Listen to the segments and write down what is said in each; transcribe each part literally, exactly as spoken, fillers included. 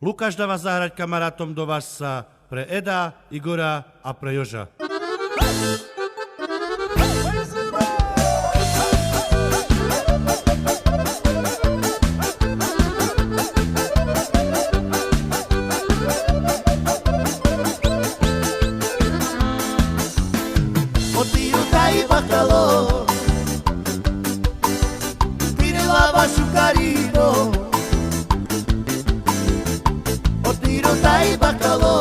Lucas dava zaharaitcama rátomdowa sa pre eda, Igora, a pre Joža. Otirutaibacalo, tiri lawa Xucarigo. Otirutaibacalo,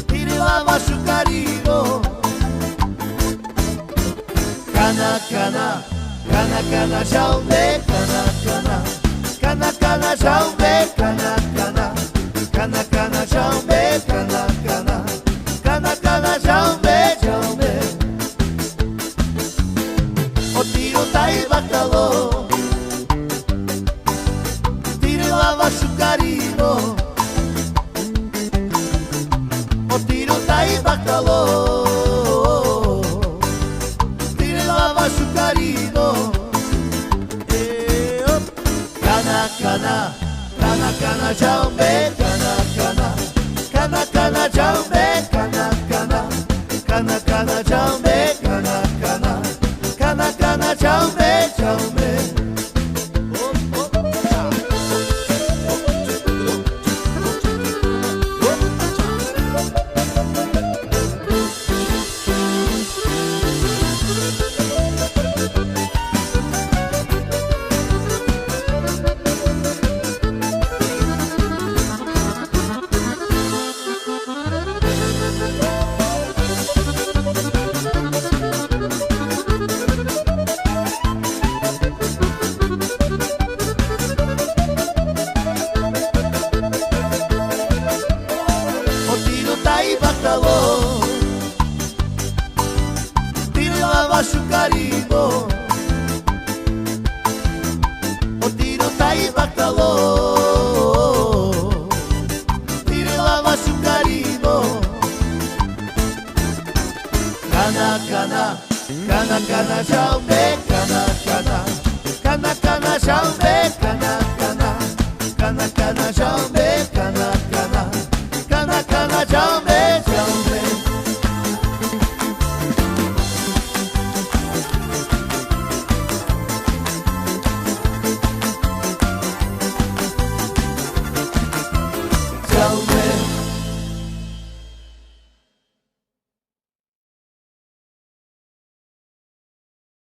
tiri lawa Xucarigo. Cana, cana, cana, cana, jaume, cana, cana, cana, cana, jaume, cana, cana, cana, cana, jaume, cana, cana, cana, cana, jaume, jaume. Otirutaibacalo, tiri lawa Xucarigo. Otirutaibacalo, tiri lawa Xucarigo. Cana, cana, cana, cana, jaume, cana, cana, cana, cana, jaume, cana, cana, cana, cana, jaume, cana, cana, cana, cana, jaume, jaume. Otirutaibacalo, tiri lawa Xucarigo. Otirutaibacalo, tiri lawa Xucarigo. Cana, cana, cana, cana, jaume, cana, cana, cana, cana, jaume, cana, cana, cana, cana, jaume, cana,